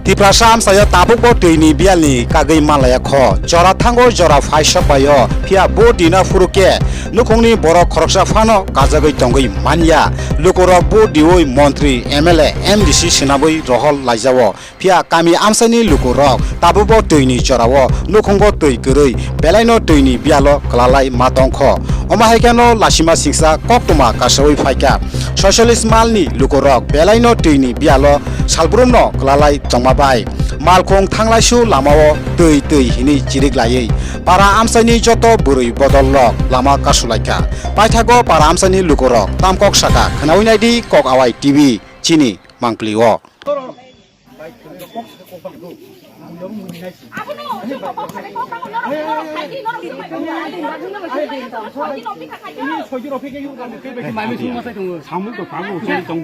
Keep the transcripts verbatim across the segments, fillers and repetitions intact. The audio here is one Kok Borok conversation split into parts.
Tiprasa amchaio tabukbo twini biyalni kagwi manlaiya kho. Jora thango jora phaisok baio, phiya bo dina phuru khe nukhungni borok khoroksa phano kajagwi tongwi manya. Lukurok bo diwi montri, M L A, M D C swnamwi rohor laijao. Phiya kami amchaini lukurok tabukbo twini jorao nukhungo twi kwrwi belaino twini biyalo kwlalai ma tongkho. Omo hai kheno lasima singsa koktwma kasawi phaikha. Soicholish malni lukurok belaino twini biyalo salbrumno kwlalai tongma bai. Malkhung thanglaisu lamao twi twi hinwi chirik laiwi para amchaini joto bwrwi bodolrok lama kasulaikha. Paithago para amchaini lukurok tamkok saka khwnawi naidi Kok Awai T V chini mangpli o.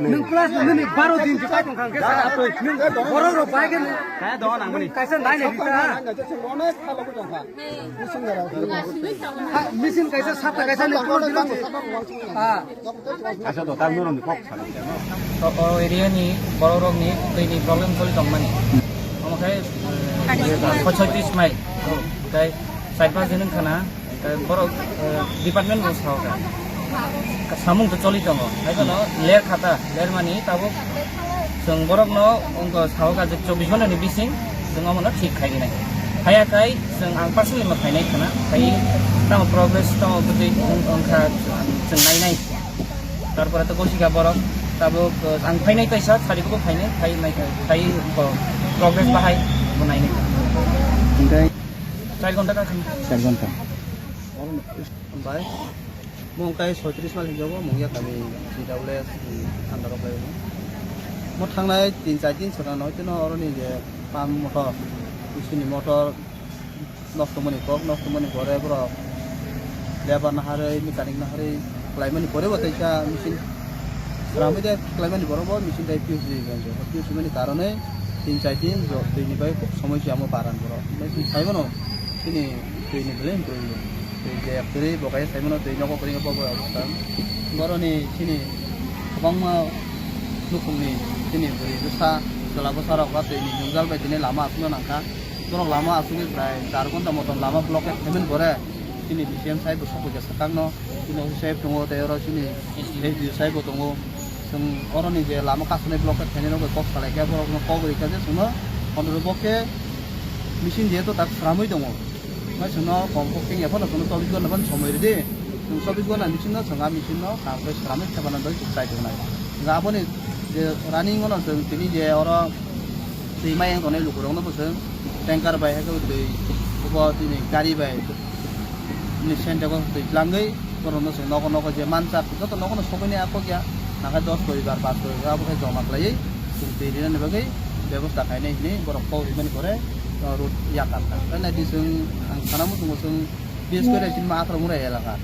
Nwng class nini baro din se kai tong kha khe sa, nwng borok rok bai khe nwng kaisa nai nai rita. Ha, machine kaisa, sapta kaisa ni tolo dilo. Ha. Asa do, tak norok ni kok sana. O, o area ni borok rok ni twi ni problem choli tong mani. Omo khai, eh, pachastis mai. Khai, sai pas din khana, khai borok, eh, department bo sao ka. Samung to choli tongo. Hai kono ler khata, ler mani tabuk Chwng borokno wngkha sahoka je chobbish ghonta ni bising chwng omono thik khai nai. Haya khai chwng ang personally ma khainai khana, khai tamo progress tamo bwtwi wng-, wngkha chwng nainai. Tarpore to gosikha borok tabuk, uh, ang phainai kaisa sari buko phainai, khai nai khai, khai bo progress bahai bo nainai. Hingke char ghonta ka khana. Char ghonta. Bai. Mung kai soitris mal hinjago, mung ya kami T W S ni under o khlai. Mo thangnai tin char din saka noi tino oro ni je pam motor, isini motor nosto mani kok, nosto mani gore boro lebar naharoi, mechanic naharoi khlai mani gore bo teisa machine sramwi de khlai mani borok bo machine dai fuse di ganjo. Fuse mani karonoi tin char din jo twi ni bai khub somoi se amo baran borok. Bai sai mano tini twi ni belai twi. Twi je kwrwi bo kaisa sai mano twi nogo kwrwi bo bo obostha. Boroni chini kwbangma nukhungni chini bwrwi bwsa chwla bwsa rok ba twi ni jwngjal bai tini lama aswkna nangkha. Borok lama aswkwi prai char ghonta motom lama blockade khaimani pore chini D C M side bo sokphaikha swkangno. Chini office side tongo tei oro chini S D O side bo tongo. Chwng oroni je lama kasanai blockade khainai rok bai kok salaikha borokno kok rikha je chwngno pondro bo khe machine je to tak sramwi tongo. Mai chwngno kom kok khe ephano chwngno chobbish ghonta phano somoi rwdi. Chwng chobbish ghonta ni bisingo chwng a machine no kam khe sramwi thepana bagwi chwng chai tongnai. Hwnkhe aboni je running ono chwng tini je oro twi mayang tongnai lukurokno bo chwng tanker bai hai khe bo twi bo tini gari bai ni sendego twi twlangwi borokno chwng nogo nogo je manjak joto nogono sogwini a kok ya nangkhe dos poribar pas poribar abo khe joma khlaiwi chwng twi rinani bagwi bebosta khainai hinwi borok kok rimani pore road yakar kha. Naidi chwng ang sana muchungo chwng bises kore chini ma Akhramura elaka.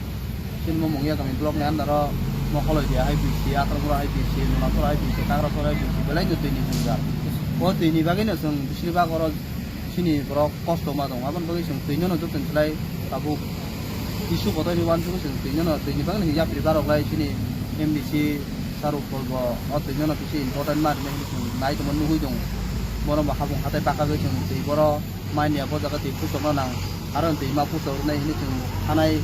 Chini bo Mungia kami block ni under o Mokholoidia hai bisi, Akhramura hai bisi, Nunasora hai bisi, Kakrasora hai bisi, belai no twi ni jwngjal. O twi ni bagwi no chwng bisini bak oro chini borok kosto ma tongo. Aboni bagwi chwng twi no joto ni slai tabuk issue kotor ni uansukhe chwng twi no twi ni bagwi no yapri barok lai chini M D C Saruk Pol bo o twi no bishi important ma rinai hinwi chwng nai tongma nugwi tongo. Bono bo habung hatai baka gwi chwng twi boro manya bo jaga twi puchokna nang aro twi ma puchok rwnai hinwi chwng thanai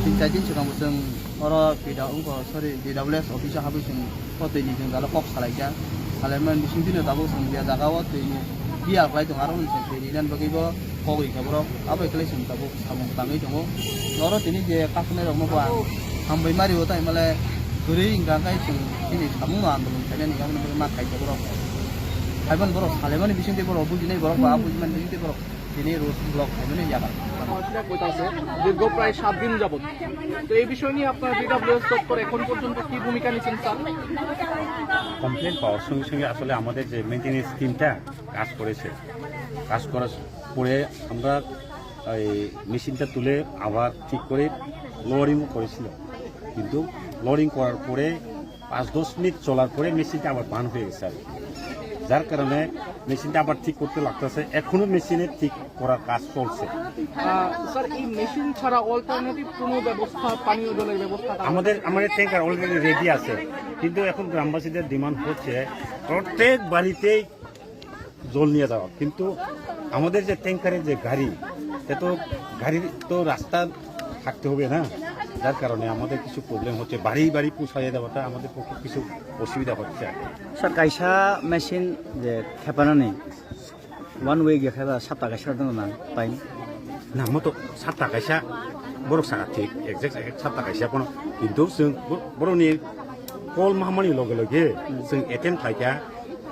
tin char din swkang bo chwng oro P W, sorry, D W S office o habwi chwng o twi ni jwngjal o kok salaikha. Salaimani bising bini tabuk chwng je jaga o twi ni biya khlai tongo, aro chwng twi rinani bagwi bo kok rikha borok. Abo khlai chwng tabuk samung tangwi tongo. Oro tini je kasunai rokno bo ang hambai mari o, tai male kwrwi hwnkha khe chwng chini samung no andolon khainani, aboni bagwi ma khaikha borok. Haiban borok salaimani bising tei borok bujinai borok ba bujimani bising tei borok tini road block khaimani yago. সমস্যা কোথা আছে? দীর্ঘ প্রায় সাত দিন যাবত। তো এই বিষয় নিয়ে আপনারা ডি ডব্লিউ এস দপ্তর এখন পর্যন্ত কি ভূমিকা নিচ্ছেন, স্যার? কমপ্লেন পাওয়ার সঙ্গে সঙ্গে আসলে আমাদের যে মেইনটেনেন্স টিমটা কাজ করেছে, কাজ করার পরে আমরা এই মেশিনটা তুলে আবার ঠিক করে লোয়ারিংও করেছিল, কিন্তু লোয়ারিং করার পরে পাঁচ দশ মিনিট চলার পরে মেশিনটা আবার বান হয়ে গেছে আর কি। যার কারণে মেশিনটা আবার ঠিক করতে লাগতেছে, এখনো মেশিনে ঠিক করার কাজ চলছে। আহ, স্যার, এই মেশিন ছাড়া অল্টারনেটিভ কোনো ব্যবস্থা, পানীয় জলের ব্যবস্থা? আমাদের আমাদের ট্যাঙ্কার অলরেডি রেডি আছে, কিন্তু এখন গ্রামবাসীদের ডিমান্ড হচ্ছে প্রত্যেক বাড়িতেই জল নিয়ে যাওয়া, কিন্তু আমাদের যে ট্যাঙ্কারের যে গাড়ি, সে তো গাড়ির তো রাস্তা থাকতে হবে না, যার কারণে আমাদের কিছু প্রবলেম হচ্ছে। বাড়ি বাড়ি পৌঁছায় দেওয়াটা আমাদের পক্ষে কিছু অসুবিধা হচ্ছে আর কি। Sir, kaisa machine je khepanani one week ya kheba sapta kaisa dano na time? Na, moto sapta kaisa borok saka thik, exact sapta kaisa kono, kintu chwng bo-, borokni call mahamani loge loge chwng attempt khlaikha,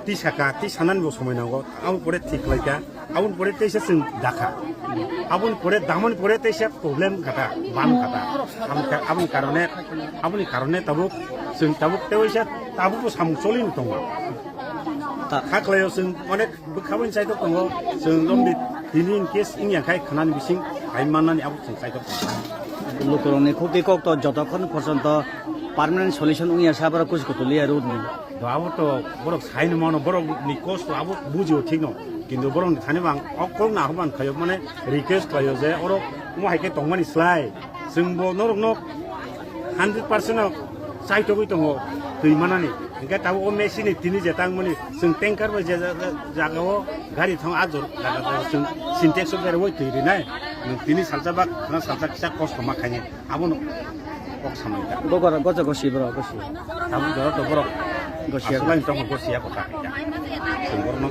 tisaka, tisanani bo somoi nango, aboni pore thik khlaikha, aboni pore teisa chwng dakha, aboni pore damani pore teisa problem kata, bam kata, aboni ka-, aboni karone, aboni karone tabuk chwng tabuk teisa tabuk bo samung choli tongo. Ta- Kha khlaio chwng onek bwkha bai chaitok tongo, chwng romdi tini in case wngya khai khwnani bising hai mannani abo chwng chaitok tongo. Lukurokni khukti kok to jotokhon porjonto permanent solution wngya sa borok kuchuk kutuli ya road ni. Do abo to borok saino mano, borok ni kosto abo bujio thikno, kintu borok ni thani bang o kok na hoban khayo mane request khayo je oro mo hai khe tongmani slai chwng bo norok no hundred percent no chaitogwi tongo twi manani. Hingke tabuk o machine ni tini je tangmani, chwng tanker bai je ja-, ja-, jaga o gari thang a jor jaga jaga chwng Sintex o berwi twi rinai. Nwng tini salsa bak, khwna salsa kisa kosto ma khaini. Abono kok samani ta. Gogor goja gosi borok gosi. Tabuk jora to borok gosi. Asulai tong gosi ya kota. Chwng borok no